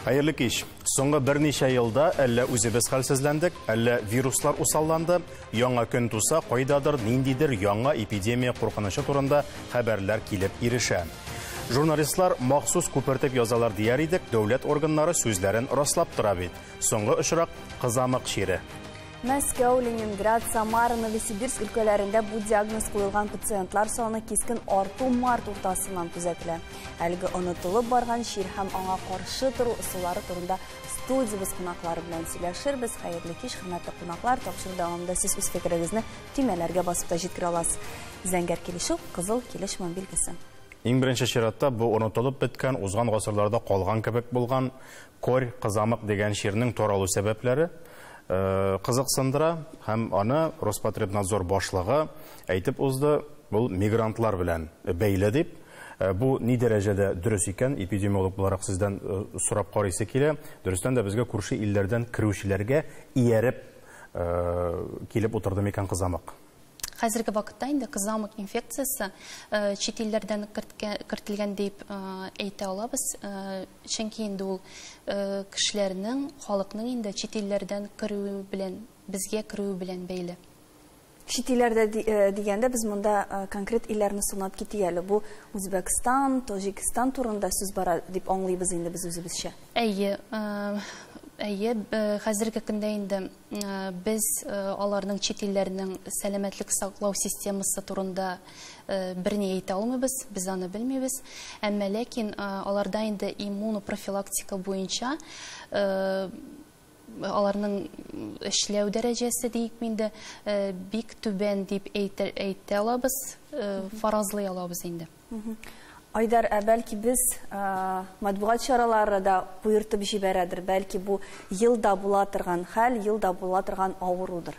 Хәерле кич. Соңгы берничә елда әллә үзебез хәлсезләндек, әллә вируслар усалланды. Яңа көн туса, кайдадыр ниндидер яңа эпидемия куркынычы турында хәбәрләр килеп ирешә. Журналистлар махсус күпертеп язалар дияр идек, дәүләт органнары сүзләрен раслап тора бит. Соңгы очрак кызамык чире. Мәскәү, Ленинград, Самара, Новосибирск өлкәләрендә бу диагноз куелган пациентлар саны кискен арту март уртасыннан күзәтелә. Әлеге онытылып барган чир һәм аңа каршы тору ысуллары турында студиябез кунаклары белән сөйләшербез. Хәерле кич, хөрмәтле кунаклар, тапшыру дәвамында сез үз фикерегезне төймәләргә басып та җиткерә аласыз. Зәңгәр килешү, кызыл килешмәү билгесе. Иң беренче чиратта бу онытылып беткән, узган гасырларда калган кебек булган корь, кызамык дигән чирнең таралу сәбәпләре кызыксындыра һәм аны Роспотребнадзор башлыгы әйтеп узды, бу мигрантлар белән бәйле дип. Бу ни дәрәҗәдә дөрес икән, эпидемиолог буларак сездән сорап карыйсы килә. Дөрестән дә безгә күрше илләрдән керүчеләргә ияреп килеп утырды микән кызамык? Хәзерге вакытта инде кызамык инфекциясе чит илләрдән кертелгән дип әйтә алабыз. Чөнки инде ул кешеләрнең, халыкның инде чит илләрдән керүе белән, безгә керүе белән бәйле. Чит илләрдә дигәндә без монда конкрет илләрне санап китик әле. Бу Үзбәкстан, Таҗикстан турында сүз бара дип аңлыйбыз инде без үзебезчә. Әйе, әйе, хәзерге көндә инде без аларның чит илләрнең сәламәтлек саклау системасы турында берни әйтә алмыйбыз, без аны белмибез. Әмма ләкин аларда инде иммунопрофилактика буенча аларның эшләү дәрәҗәсе диик инде бик түбән дип әйтә алабыз, фаразлый алабыз инде. Айдар, ә бәлки без матбугат чаралары да куертып җибәрәдер, бәлки бу елда була торган хәл, елда була торган авырудыр.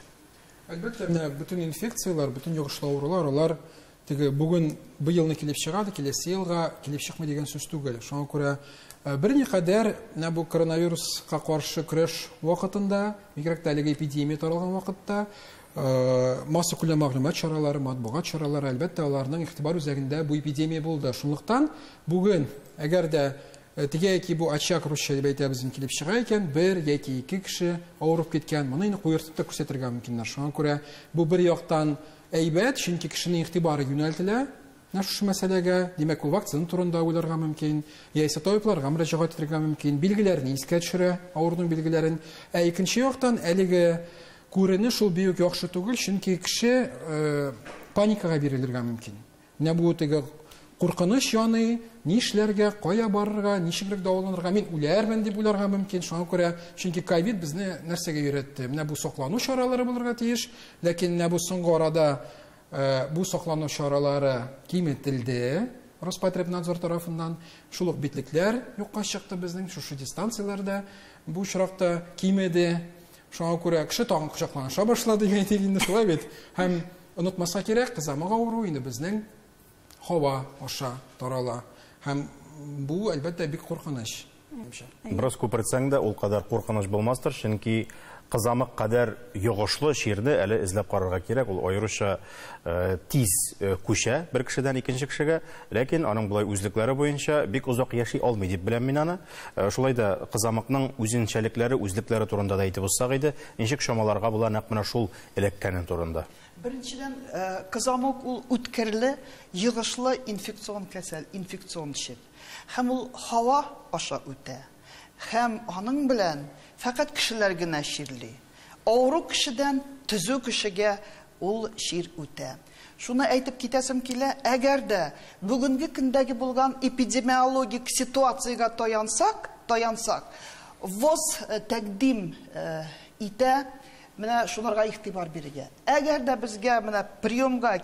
Әлбәттә, менә бөтен инфекцияләр, бөтен йогышлы авырулар, алар теге бүген быелны килеп чыга, киләсе елга килеп чыкмый дигән сүз түгел. Шуңа күрә берникадәр менә бу коронавируска каршы көрәш вакытында, бигрәк тә әлеге эпидемия таралган вакытта, массакүләм мәгълүмат чаралары, матбугат чаралары, әлбәттә, аларның игътибар үзәгендә бу эпидемия булды. Шунлыктан бүген, әгәр дә теге яки бу очаг русча дип әйтәбез, килеп чыга икән, бер яки ике кеше авырып киткән, моны инде куертып та күрсәтергә мөмкиннәр. Шуңа күрә бу бер яктан әйбәт, чөнки кешенең игътибары юнәлтелә менә шушы мәсьәләгә, димәк, ул вакцина турында уйларга мөмкин, яисә табибларга мөрәҗәгать итәргә мөмкин, билгеләрне искә төшерә, авыруның билгеләрен. Ә икенче яктан әлеге күренеш ул бик яхшы түгел, чөнки кеше паникага бирелергә мөмкин. Менә бу теге куркыныч яный, нишләргә, кая барырга, ничегрәк дәваланырга, мин үләрмен дип уйларга мөмкин. Шуңа күрә, чөнки ковид безне нәрсәгә өйрәтте? Менә бу саклану чаралары булырга тиеш, ләкин менә бу соңгы арада бу саклану чаралары киметелде Роспотребнадзор тарафыннан. Шул ук битлекләр юкка чыкты безнең, шушы дистанцияләрдә бу очракта кимеде. Шуңа күрә кеше тагын кочакланыша башлады, әйтик инде, шулай бит. Һәм онытмаска кирәк, кызамык авыруы инде безнең һава аша тарала. Һәм бу, әлбәттә, бик куркыныч. Бераз күпертсәң дә ул кадәр куркыныч булмастыр, чөнки кызамык кадәр йогышлы чирне әле эзләп карарга кирәк. Ул аеруча тиз күчә бер кешедән икенче кешегә, ләкин аның болай үзлекләре буенча бик озак яши алмый дип беләм мин аны. Шулай да кызамыкның үзенчәлекләре, үзлекләре турында да әйтеп узсак иде, ничек чамаларга була нәкъ менә шул эләккәнен турында. Беренчедән, кызамык ул үткерле, йогышлы инфекцион кәсәл, инфекцион чир. Һәм ул һава аша үтә. Һәм аның белән фәкать кешеләр генә чирли. Авыру кешедән төзү кешегә ул чир үтә. Шуны әйтеп китәсем килә, әгәр дә бүгенге көндәге булган эпидемиологик ситуациягә таянсак, ВОЗ тәкъдим итә, менә шуларга игътибар бирергә. Әгәр дә безгә менә приемга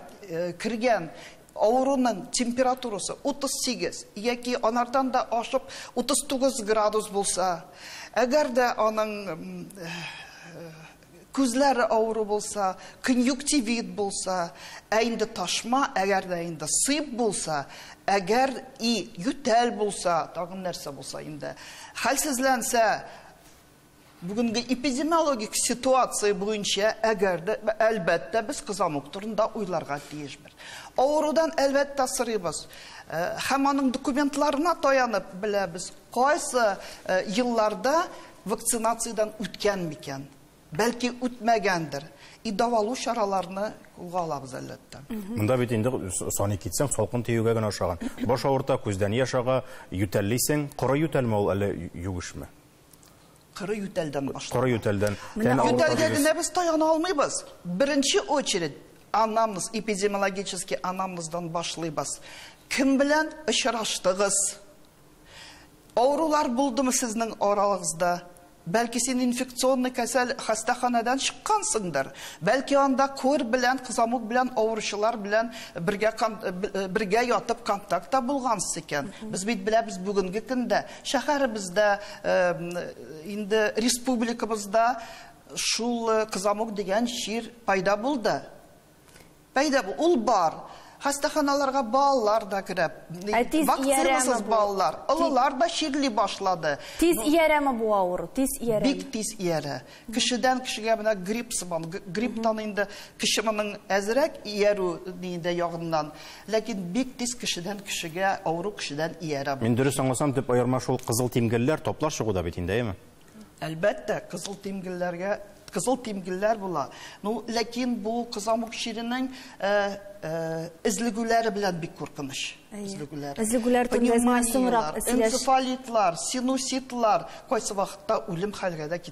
кергән авыруның температурасы 38 яки анардан да ашып 39 градус булса, әгәр дә аның күзләре авыру булса, конъюнктивит булса, ә инде ташма, әгәр дә инде сыйп булса, әгәр и ютәл булса, тагын нәрсә булса инде, хәлсезләнсә, бүгенге эпидемиологик ситуация буенча әгәр дә, әлбәттә, без кызамык турында уйларга тиешбез. Авырудан әлбәттә сорыйбыз. Һәм аның документларына таянып беләбез, Кайсы елларда вакцинациядән үткән микән? Бәлки үтмәгәндер. И дәвалау чараларны кулга алабыз, әлбәттә. Монда бит инде саный китсәң, салкын тиюгә генә охшаган. Баш авырта, күздән яшь ага, ютәллисең. Коры ютәлме ул, әллә югешме? Коры ютәлдән башлана. Коры ютәлдән. Ютәлгә генә без таяна алмыйбыз. Беренче очередь анамнез, эпидемиологический анамнездан башлыйбыз. Кем белән очраштыгыз? Авырулар булдымы сезнең арагызда? Бәлки син инфекционный кәсәл хастаханәдән чыккансыңдыр. Бәлки анда кор белән, кызамык белән авыручылар белән бергә ятып контактта булгансыз икән. Без бит беләбез, бүгенге көндә шәһәребездә, инде республикабызда шул кызамык дигән чир пайда булды. Пайда бу, ул бар. Хастаханаларга балалар да керә. Вакцинасыз балалар, олылар да чирли башлады. Тиз иярәме бу авыру? Тиз иярәме? Бик тиз иярә. Кешедән кешегә менә грипп сыман. Грипптан инде кеше моның әзрәк иярү инде ягыннан. Ләкин бик тиз кешедән кешегә авыру кешедән иярә. Мин дөрес аңласам, төп аерма шул кызыл тимгелләр, таплар чыгу да бит инде, әйеме? Әлбәттә, кызыл тимгелләргә кызыл тимгелләр була. Ну, ләкин бу кызамык чиренең эзлегүләре белән бик куркыныч. Эзлегүләр. Эзлегүләр турында соңрак сөйләш. Энцефалитлар, синуситлар кайсы вакытта үлем хәлгә дә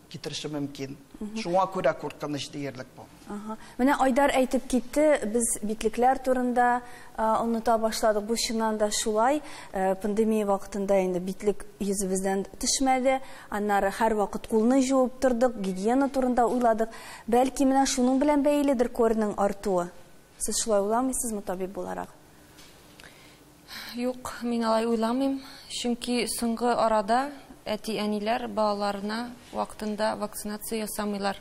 китереше мөмкин. Шуңа күрә куркыныч диярлек бу. Менә Айдар әйтеп китте, без битлекләр турында оныта башладык. Бу чыннан да шулай. Пандемия вакытында инде битлек йөзебездән төшмәде. Аннары һәр вакыт кулны жуып тордык, гигиена турында уйладык. Бәлки менә шуның белән бәйледер корның артуы. Сез шулай уйламыйсызмы, табиб буларак? Юк, мин алай уйламыйм. Чөнки соңгы арада әти-әниләр балаларына вакытында вакцинация ясамыйлар.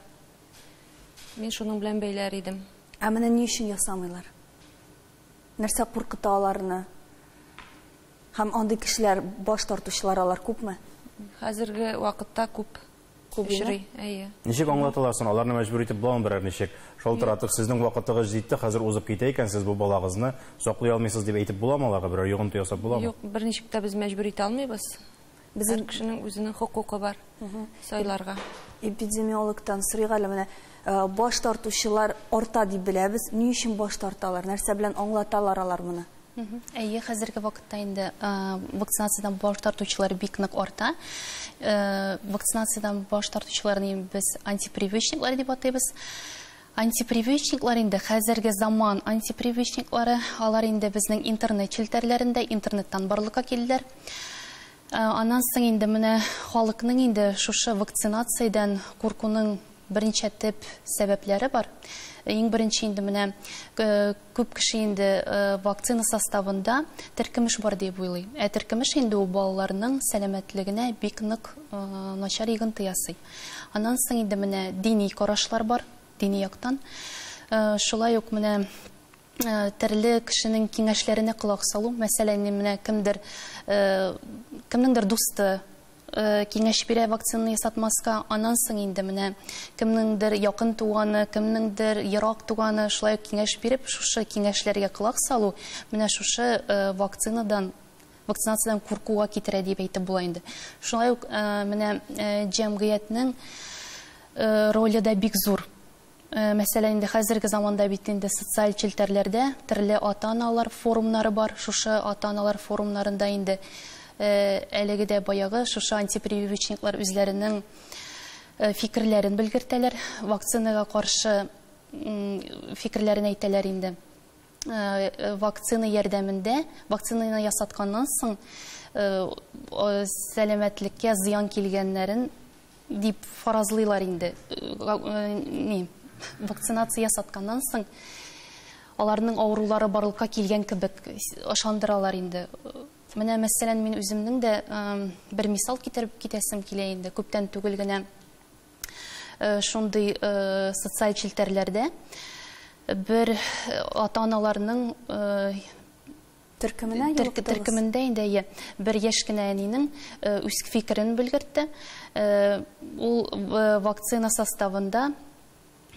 Мин шуның белән бәйләр идем. Ә менә ни өчен ясамыйлар? Нәрсә куркыта аларны? Һәм андый кешеләр, баш тартучылар алар күпме? Хәзерге вакытта күп. Күп очрый, әйе. Ничек аңлаталар соң? Аларны мәҗбүр итеп буламы берәр ничек? Шалтыратып, сезнең вакытыгыз җитте, хәзер узып китә икән, сез бу балагызны саклый алмыйсыз дип әйтеп буламы аларга? Берәр йогынты ясап буламы? Юк, берничек тә без мәҗбүр итә алмыйбыз. Һәр кешенең үзенең хокукы бар сайларга. Эпидемиологтан сорыйк әле, менә баш тартучылар арта дип беләбез. Ни өчен баш тарталар? Нәрсә белән аңлаталар алар моны? Әйе, хәзерге вакытта инде вакцинациядән баш тартучылар бик нык арта. Вакцинациядән баш тартучыларны без антипрививочниклар дип атыйбыз. Антипрививочниклар инде хәзерге заман антипрививочниклары, алар инде безнең интернет челтәрләрендә, интернеттан барлыкка килделәр. Аннан соң инде менә халыкның инде шушы вакцинациядән куркуның берничә төп сәбәпләре бар. Иң беренче инде менә күп кеше инде вакцина составында теркемеш бар дип уйлый. Ә теркемеш инде ул балаларның сәламәтлегенә бик нык начар йогынты ясый. Аннан соң инде менә дини карашлар бар, дини яктан. Шулай ук менә төрле кешенең киңәшләренә колак салу. Мәсәлән, менә кемнеңдер дусты киңәш бирә вакцинаны ясатмаска, аннан соң инде менә кемнеңдер якын туганы, кемнеңдер ерак туганы шулай ук киңәш биреп, шушы киңәшләргә колак салу менә шушы вакцинациядән куркуга китерә дип әйтеп була инде. Шулай ук менә җәмгыятьнең роле дә бик зур. Мәсәлән, инде хәзерге заманда бит инде социаль челтәрләрдә төрле ата-аналар форумнары бар. Шушы ата-аналар форумнарында инде әлеге дә баягы шушы антипрививочниклар үзләренең фикерләрен белгертәләр, вакцинага каршы фикерләрен әйтәләр инде. Вакцина ярдәмендә, вакцинаны ясатканнан соң сәламәтлеккә зыян килгәннәрен дип фаразлыйлар инде. Вакцинация ясатканнан соң аларның авырулары барлыкка килгән кебек ышандыралар инде. Менә мәсәлән, мин үземнең дә бер мисал китереп китәсем килә инде. Күптән түгел генә шундый социаль челтәрләрдә бер ата-аналарның төркемендә инде бер яшь кенә әнинең үз фикерен белгертте. Ул вакцина составында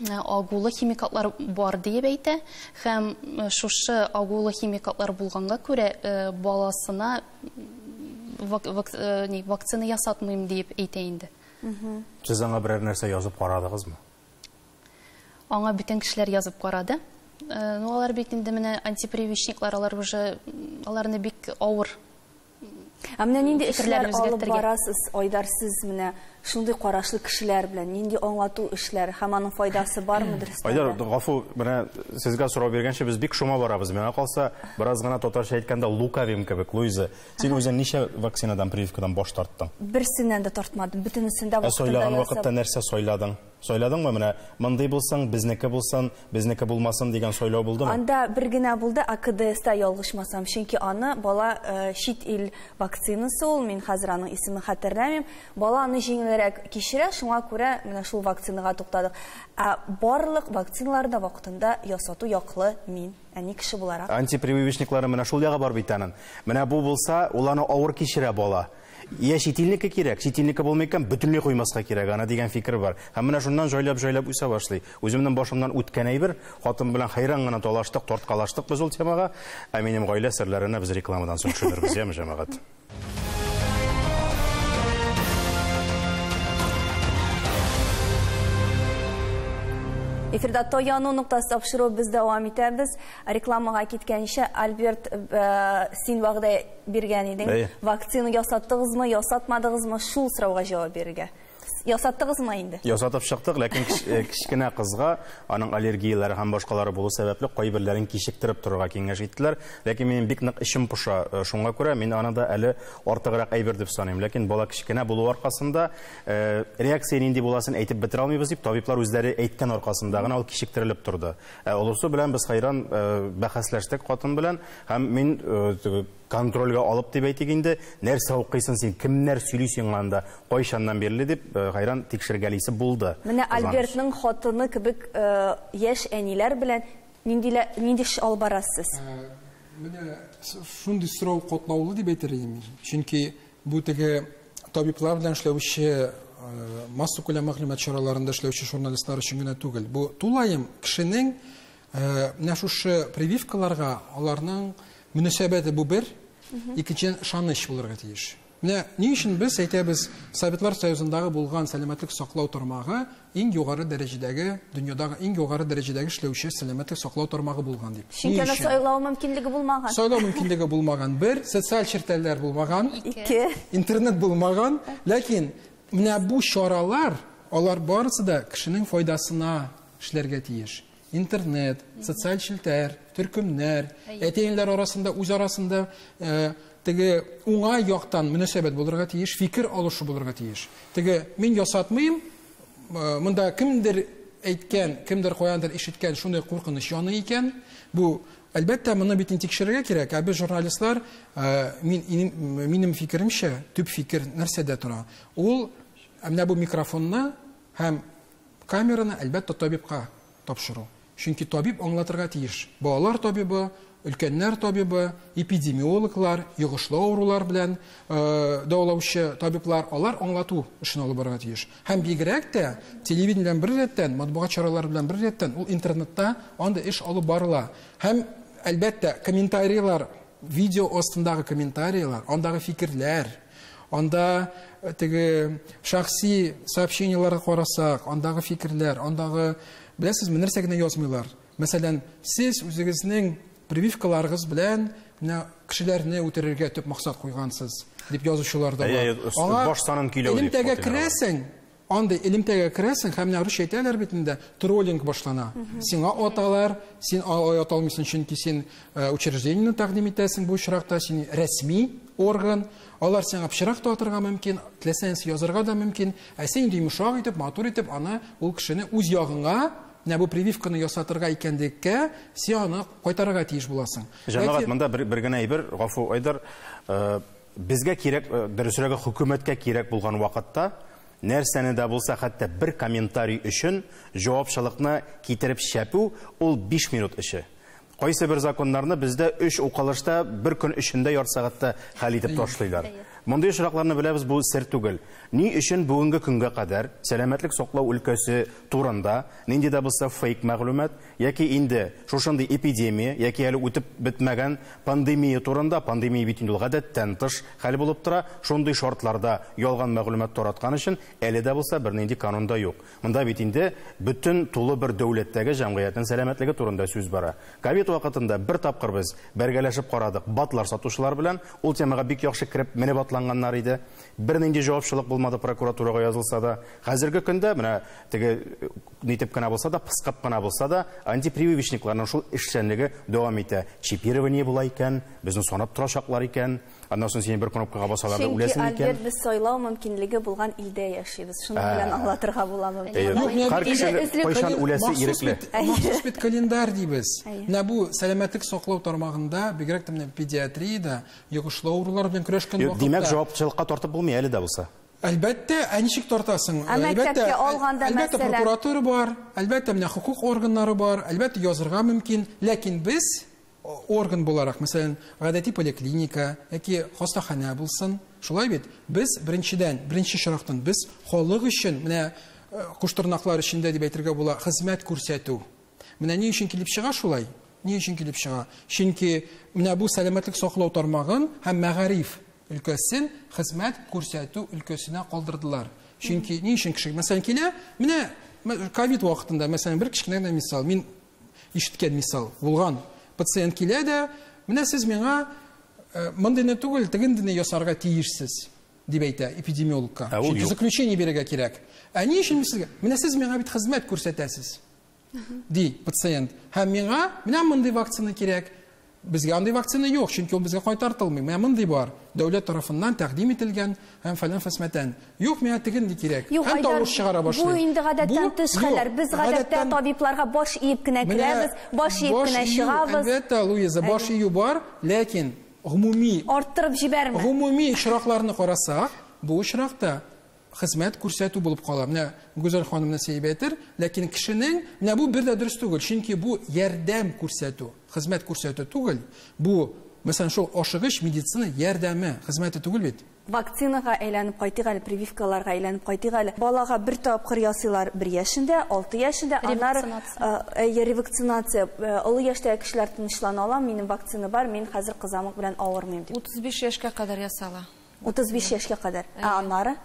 агулы химикатлар бар диеп әйтә, һәм шушы агулы химикатлар булганга күрә баласына вакцина ясатмыйм дип әйтә инде. Сез аңа берәр нәрсә язып карадыгызмы? Аңа бүтән кешеләр язып карады. Ну, алар бит инде менә антипрививочниклар, алар уже аларны бик авыр. Ә менә нинди эшләр алып барасыз, Айдар, сез менә шундый карашлы кешеләр белән, нинди аңлату эшләре һәм аның файдасы бармы дөрестән? Айдар, гафу, менә сезгә сорау биргәнче без бик шома барабыз. Миңа калса, бераз гына татарча әйткәндә лукавим кебек, Луиза. Син үзең ничә вакцинадан, прививкадан баш тарттың? Берсеннән дә тартмадым, бөтенесен дә вакытында. Сайлаган вакытта нәрсә сайладың? Сайладыңмы менә мондый булсын, безнеке булсын, безнеке булмасын дигән сайлау булдымы? Анда бер генә булды, АКДСта ялгышмасам, чөнки аны бала чит ил вакцинасы ул, мин хәзер аның исемен хәтерләмим. Бала аны җиңелрәк кичерә, шуңа күрә менә шул вакцинага туктадык. Ә барлык вакциналарны да вакытында ясату яклы мин, әни кеше буларак. Антипрививочниклары менә шул ягы бар бит аның. Менә бу булса, ул аны авыр кичерә бала. Я чит илнеке кирәк, чит илнеке булмый икән, бөтенләй куймаска кирәк, ана дигән фикер бар. Һәм менә шуннан җайлап-җайлап үсә башлый. Үземнең башымнан үткән әйбер, хатын белән хәйран гына талаштык, тарткалаштык без ул темага. Ә минем гаилә серләренә без рекламадан соң төшенербез, яме җәмәгать. Эфирда Таяну ноктасы тапшыру без дәвам итәбез. Рекламага киткәнче, Альберт, син вәгъдә биргән идең. Вакцина ясаттыгызмы, ясатмадыгызмы? Шул сорауга җавап бирергә. Ясаттыгызмы инде? Ясатып чыктык, ләкин кечкенә кызга аның аллергияләре һәм башкалары булу сәбәпле кайберләрен кичектереп торырга киңәш иттеләр. Ләкин минем бик нык эчем поша, шуңа күрә мин аны да әле артыграк әйбер дип саныйм. Ләкин бала кечкенә булу аркасында реакция нинди буласын әйтеп бетерә алмыйбыз дип табиблар үзләре әйткән аркасында гына ул кичектерелеп торды. Олысы белән без хайран бәхәсләштек хатын белән, һәм мин контрольгә алып дип әйтик инде, нәрсә укыйсың син, кемнәр сөйли сиңа анда, кайчаннан бирле дип хайран тикшергәлисе булды. Менә Альбертның хатыны кебек яшь әниләр белән нинди эш алып барасыз? Менә шундый сорау катлаулы дип әйтер идем. Чөнки бу теге табиблар белән эшләүче, массакүләм мәгълүмат чараларында эшләүче журналистлар өчен генә түгел. Бу тулаем кешенең менә шушы прививкаларга аларның мөнәсәбәте бу бер, икенчедән ышаныч булырга тиеш. Менә ни өчен без әйтәбез, Советлар Союзындагы булган сәламәтлек саклау тармагы иң югары дәрәҗәдәге, дөньядагы иң югары дәрәҗәдәге эшләүче сәламәтлек саклау тармагы булган дип. Чөнки аны сайлау мөмкинлеге булмаган. Сайлау мөмкинлеге булмаган бер, социаль челтәрләр булмаган, ике, интернет булмаган, ләкин менә бу чаралар, алар барысы да кешенең файдасына эшләргә тиеш. Интернет, социаль челтәр, төркемнәр, әти-әниләр арасында, үз арасында теге уңай яктан мөнәсәбәт булырга тиеш, фикер алышу булырга тиеш. Теге мин ясатмыйм, монда кемдер әйткән, кемдер каяндыр ишеткән шундый куркыныч яны икән. Бу әлбәттә моны бит тикшерергә кирәк. Ә без журналистлар, минем фикеремчә, төп фикер нәрсәдә тора? Ул менә бу микрофонны һәм камераны әлбәттә табибка тапшыру. Чөнки табиб аңлатырга тиеш. Балалар табибы, өлкәннәр табибы, эпидемиологлар, йогышлы авырулар белән дәвалаучы табиблар, алар аңлату эшен алып барырга тиеш. Һәм бигрәк тә телевидение белән бер рәттән, матбугат чаралары белән бер рәттән ул интернетта анда эш алып барыла. Һәм әлбәттә комментарийлар, видео астындагы комментарийлар, андагы фикерләр, анда теге шәхси сообщениеләргә карасак, андагы фикерләр, андагы беләсезме, нәрсә генә язмыйлар. Мәсәлән, сез үзегезнең прививкаларыгыз белән менә кешеләрне үтерергә төп максат куйгансыз дип язучылар да бар. Аңа баш санын көйләү дип. Элемтәгә керәсең, андый элемтәгә керәсең һәм менә русча әйтәләр бит инде, троллинг башлана. Сиңа аталар, син ата алмыйсың, чөнки син учреждениене тәкъдим итәсең, бу очракта син рәсми орган, алар сиңа пычрак та атырга мөмкин, теләсәң язырга да мөмкин, ә син инде йомшак итеп, матур итеп аны ул кешене үз ягыңа, менә бу прививканы ясатырга икәнлеккә син аны кайтарырга тиеш буласың. Җәмәгать, монда бер генә әйбер, гафу Айдар, безгә кирәк, дөресрәге хөкүмәткә кирәк булган вакытта нәрсәне дә булса хәтта бер комментарий өчен җавапчылыкны китереп шәпү ул 5 минут эше. Кайсы бер законнарны бездә 3 укылышта бер көн эчендә ярты сәгатьтә хәл итеп ташлыйлар. Мондый очракларны беләбез, бу сер түгел. Ни өчен бүгенге көнгә кадәр сәламәтлек саклау өлкәсе турында нинди дә булса фейк мәгълүмат яки инде шушындый эпидемия яки әле үтеп бетмәгән пандемия турында, пандемия бит инде ул гадәттән тыш хәл булып тора, шундый шартларда ялган мәгълүмат тараткан өчен әле дә булса бернинди канун да юк. Монда бит инде бөтен тулы бер дәүләттәге җәмгыятьнең сәламәтлеге турында сүз бара. Ковид вакытында бер тапкыр без бергәләшеп карадык батлар сатучылар белән, ул темага бик яхшы кереп менеп атланганнар иде. Бернинди җавапчылык булмады прокуратурага язылса да. Хәзерге көндә менә теге нитеп кенә булса да, пыскып кына булса да, антипрививочникларның шул эшчәнлеге дәвам итә. Чипирование була икән, безне санап торачаклар икән, аннан соң син бер кнопкага басалар да үләсең икән. Чөнки Альберт, без сайлау мөмкинлеге булган илдә яшибез. Шуны белән аңлатырга буламы? Һәр кеше кайчан үләсе ирекле. Махсус бит календарь дибез. Менә бу сәламәтлек саклау тармагында, бигрәк тә менә педиатриядә йогышлы авырулар белән көрәшкән вакытта. Димәк, җаваплылыкка тартып булмый әле дә булса. Әлбәттә, ә ничек тартасың? Әлбәттә, әлбәттә прокуратура бар, әлбәттә менә хукук органнары бар, әлбәттә язырга мөмкин, ләкин без орган буларак, мәсәлән, гадәти поликлиника яки хастаханә булсын, шулай бит, без беренчедән, беренче чираттан без халык өчен менә куштырнаклар эчендә дип әйтергә була, хезмәт күрсәтү. Менә ни өчен килеп чыга шулай? Ни өчен килеп чыга? Чөнки менә бу сәламәтлек саклау тармагын һәм мәгариф өлкәсен хезмәт күрсәтү өлкәсенә калдырдылар. Чөнки ни өчен кеше, мәсәлән, килә, менә ковид вакытында, мәсәлән, бер кечкенә генә мисал, мин ишеткән мисал булган. Пациент килә дә, менә сез миңа мондыйны түгел, тегендене ясарга тиешсез, дип әйтә эпидемиологка. Чөнки заключение бирергә кирәк. Ә ни өчен сезгә? Менә сез миңа бит хезмәт күрсәтәсез, ди пациент. Һәм миңа менә мондый вакцина кирәк. Безгә андый вакцина юк, чөнки ул безгә кайтартылмый. Менә мондый бар. Дәүләт тарафыннан тәкъдим ителгән һәм фәлән фәсмәтән. Юк, миңа тегенди кирәк. Һәм тавыш чыгара башлый. Бу инде гадәттән тыш хәлләр. Без гадәттә табибларга баш иеп кенә керәбез, баш иеп кенә чыгабыз. Әлбәттә, Луиза, баш ию бар, ләкин гомуми арттырып җибәрмә. Гомуми очракларны карасак, бу очракта хезмәт күрсәтү булып кала. Менә Гүзәл ханым нәрсә әйтер, ләкин кешенең менә бу бер дә дөрес түгел, чөнки бу ярдәм күрсәтү, хезмәт күрсәтү түгел. Бу, мәсәлән, шул ашыгыч медицина ярдәме хезмәте түгел бит. Вакцинага әйләнеп кайтыйк әле, прививкаларга әйләнеп кайтыйк әле. Балага бер тапкыр ясыйлар 1 яшендә, 6 яшендә, аннары ревакцинация. Олы яшьтәге кешеләр тынычлана ала, минем вакцина бар, мин хәзер кызамык белән авырмыйм дип. 35 яшькә кадәр ясала. 35 яшькә кадәр. Ә аннары?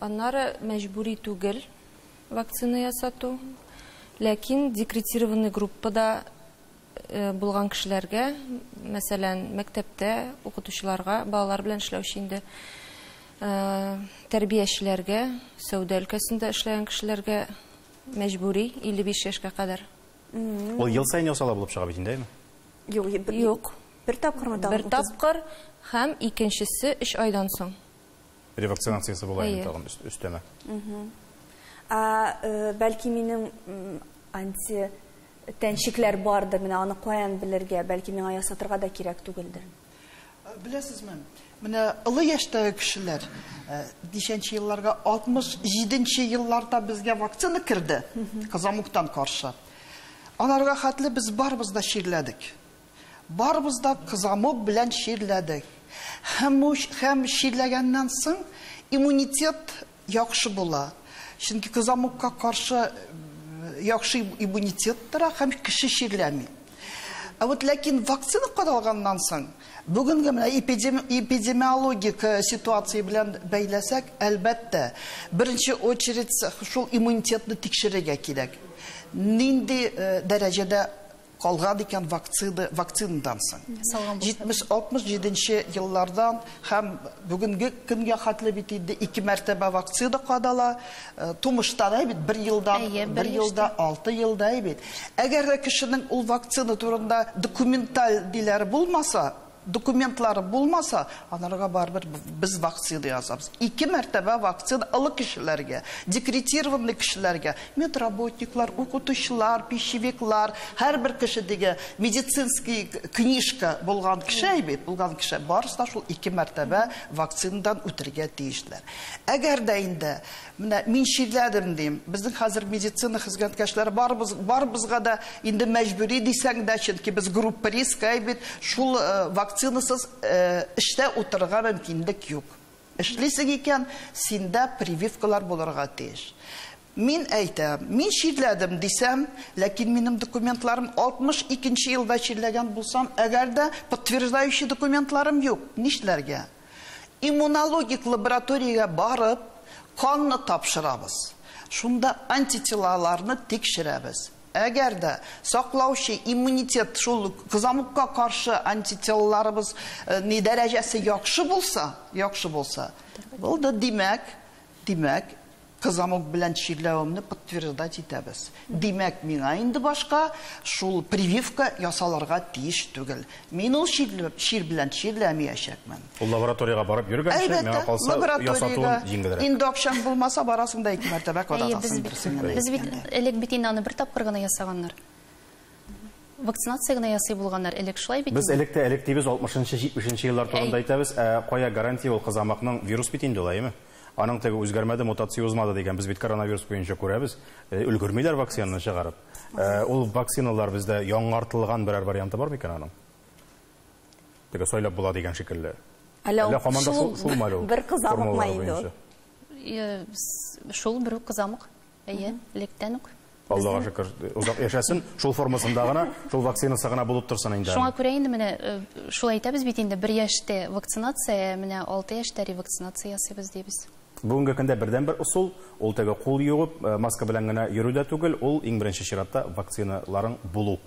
Аннары мәҗбүри түгел вакцина ясату, ләкин декретированный группада булган кешеләргә, мәсәлән, мәктәптә укытучыларга, балалар белән эшләүче инде тәрбиячеләргә, сәүдә өлкәсендә эшләгән кешеләргә мәҗбүри 55 яшькә кадәр. Ул ел саен ясала булып чыга бит инде, әйме? Юк, юк. Бер тапкырмы тагын? Бер тапкыр һәм икенчесе 3 айдан соң. Ревакцинациясе була инде тагын өстәмә. Бәлки минем анти тәнчекләр бардыр, менә аны каян белергә, бәлки миңа ясатырга да кирәк түгелдер. Беләсезме, менә олы яшьтәге кешеләр ничәнче елларга, 67нче елларда безгә вакцина керде, кызамыктан каршы. Аларга хәтле без барыбыз да чирләдек. Барыбыз да кызамык белән чирләдек. Һәм чирләгәннән соң иммунитет яхшы була. Чөнки кызамыкка каршы яхшы иммунитет тора һәм кеше чирләми. Ә вот ләкин вакцина кадалганнан соң, бүгенге менә эпидемиологик ситуация белән бәйләсәк, әлбәттә, беренче очередь шул иммунитетны тикшерергә кирәк. Нинди дәрәҗәдә калган икән вакцинадан соң. 67 еллардан һәм бүгенге көнгә хәтле бит инде 2 мәртәбә вакцина кадала, тумыштан бит 1 елда, 1 елда, 6 елда бит. Әгәр дә кешенең ул вакцина турында документаль диләре булмаса, документлары булмаса, аларга барыбер без вакцина язабыз. 2 мәртәбә вакцина олы кешеләргә, декретированный кешеләргә, медработниклар, укытучылар, пищевиклар, һәрбер кеше дигән медицинский книжка булган кеше бит, булган кеше барысы да шул 2 мәртәбә вакцинадан үтергә тиешләр. Әгәр дә инде Менә мин чирләдем дим. Безнең хәзер медицина хезмәткәшләре барыбыз, барыбызга да инде мәҗбүри дисәң дә, чөнки без группа риска бит, шул вакцинасыз эштә утырырга мөмкинлек юк. Эшлисең икән, синдә прививкалар булырга тиеш. Мин әйтәм, мин чирләдем дисәм, ләкин минем документларым 62 елда чирләгән булсам, әгәр дә подтверждающий документларым юк, нишләргә? Иммунологик лабораториягә барып, канны тапшырабыз. Шунда антителаларны тикшерәбез. Әгәр дә саклаучы иммунитет шул кызамыкка каршы антителаларыбыз ни дәрәҗәсе яхшы булса, яхшы булса, булды, димәк, димәк, кызамык белән чирләвемне подтверждать итәбез. Димәк, миңа инде башка шул прививка ясалырга тиеш түгел. Мин ул чир белән чирләмәячәкмен. Ул лабораториягә барып йөргәнче, миңа калса, ясатуын җиңелрәк. Инде акчаң булмаса, барасың да ике мәртәбә кадатасың берсен. Без бит элек бит инде аны бер тапкыр гына ясаганнар. Вакцинация гына ясый булганнар элек шулай бит. Без электә элек дибез, 60-70 еллар турында әйтәбез. Ә кая гарантия ул кызамыкның вирус бит инде ул, әйеме? Аның теге үзгәрмәде, мутация узмады дигән, без бит коронавирус буенча күрәбез. Өлгермиләр вакцинаны чыгарып. Ул вакциналар бездә яңартылган берәр варианты бар микән аның? Теге сайлап була дигән шикелле. Әллә һаман да шул мәле ул. Бер кызамыкмы инде ул? Шул бер үк кызамык. Әйе, электән үк. Аллаһка шөкер, озак яшәсен, шул формасында гына, шул вакцинасы гына булып торсын инде. Шуңа күрә инде менә шул әйтәбез бит инде, 1 яшьтә вакцинация, менә 6 яшьтә ревакцинация ясыйбыз дибез. Бүгенге көндә бердәнбер ысул, ул теге кул юып, маска белән генә йөрү дә түгел, ул иң беренче чиратта вакциналарың булу.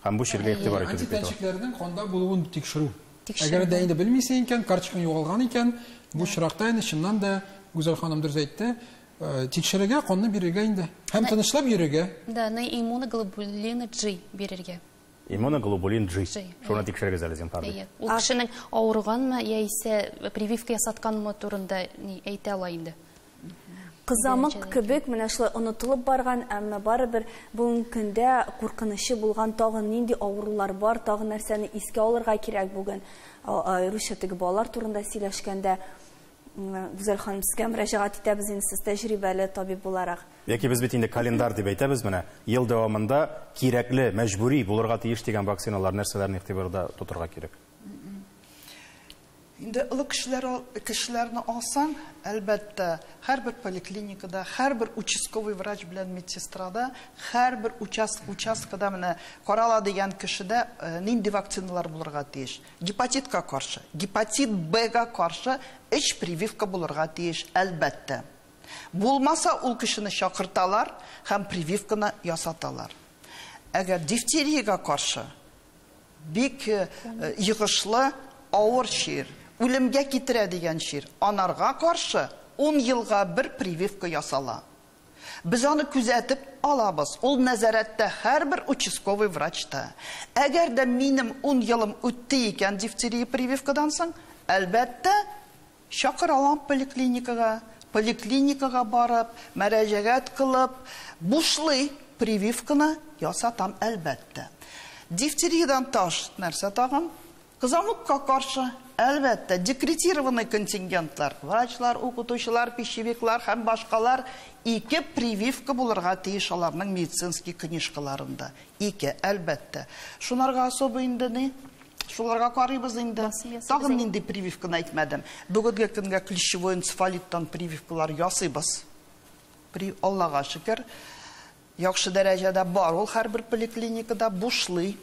Һәм бу чиргә игътибар итү дип әйтә. Антитәнчекләрнең канда булуын тикшерү. Әгәр дә инде белмисең икән, карточкаң югалган икән, бу очракта инде чыннан да Гүзәл ханым дөрес әйтте, тикшерергә, канны бирергә инде. Һәм тынычлап йөрергә. Да, на иммуноглобулин G бирергә. Иммуноглобулин G. Шуны тикшерегез әле, зинһар. Ул кешенең авырганмы яисә прививка ясатканмы турында ни әйтә ала инде. Кызамык кебек менә шулай онытылып барган, әмма барыбер бүгенге көндә куркынычы булган тагын нинди авырулар бар, тагын нәрсәне искә алырга кирәк бүген. Аеруча теге балалар турында сөйләшкәндә, Гүзәл ханым, сезгә мөрәҗәгать итәбез инде, сез тәҗрибәле табиб буларак. Яки без бит инде календарь дип әйтәбез менә, ел дәвамында кирәкле, мәҗбүри булырга тиеш дигән вакциналар нәрсәләрне игътибарда тотырга кирәк? Инде олы кешеләр кешеләрне алсаң, әлбәттә, һәрбер поликлиникада, һәрбер участковый врач белән медсестрада, һәрбер участкада менә карала дигән кешедә нинди вакциналар булырга тиеш? Гепатитка каршы, гепатит Б-га каршы 3 прививка булырга тиеш, әлбәттә. Булмаса, ул кешене чакырталар һәм прививканы ясаталар. Әгәр дифтериягә каршы бик йогышлы авыр чир, үлемгә китерә дигән чир, анарга каршы 10 елга бер прививка ясала. Без аны күзәтеп алабыз. Ул нәзарәттә һәрбер участковый врачта. Әгәр дә минем 10 елым үтте икән дифтерия прививкадан соң, әлбәттә, чакыралам поликлиникага. Поликлиникага барып, мөрәҗәгать кылып, бушлый прививканы ясатам әлбәттә. Дифтериядан таш нәрсә тагын? Кызамыкка каршы, әлбәттә, декретированный контингентлар, врачлар, укытучылар, пищевиклар һәм башкалар 2 прививка булырга тиеш аларның медицинский книжкаларында. 2, әлбәттә. Шунарга особо инде ни? Шуларга карыйбыз инде. Тагын нинди прививканы әйтмәдем. Бүгенге көнгә клещевой энцефалиттан прививкалар ясыйбыз. Аллага шөкер, яхшы дәрәҗәдә бар ул һәрбер поликлиникада бушлый.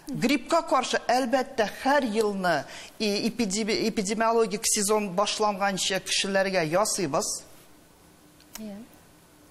Гриппка каршы, әлбәттә, һәр елны эпидемиологик сезон башланганчы кешеләргә ясыйбыз.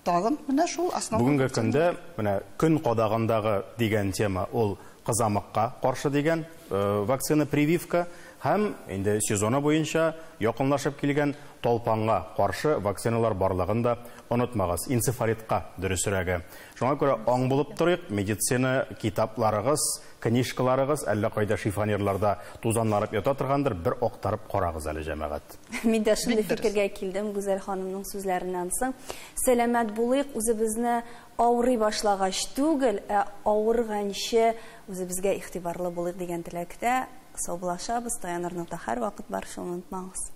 Тагын менә шул основной. Бүгенге көндә менә көн кадагындагы дигән тема ул кызамыкка каршы дигән вакцина прививка һәм инде сезоны буенча якынлашып килгән талпанга каршы вакциналар барлыгын да онытмагыз. Энцефалитка дөресрәге. Шуңа күрә аң булып торыйк, медицина китапларыгыз, книжкаларыгыз әллә кайда шифонерларда тузанланып ята торгандыр, бер актарып карагыз әле, җәмәгать. Мин дә шундый фикергә килдем Гүзәл ханымның сүзләреннән соң. Сәламәт булыйк, үзебезне авырый башлагач түгел, ә авырганчы үзебезгә игътибарлы булыйк дигән теләктә саубуллашабыз. Таяныр нокта һәрвакыт бар, шуны онытмагыз.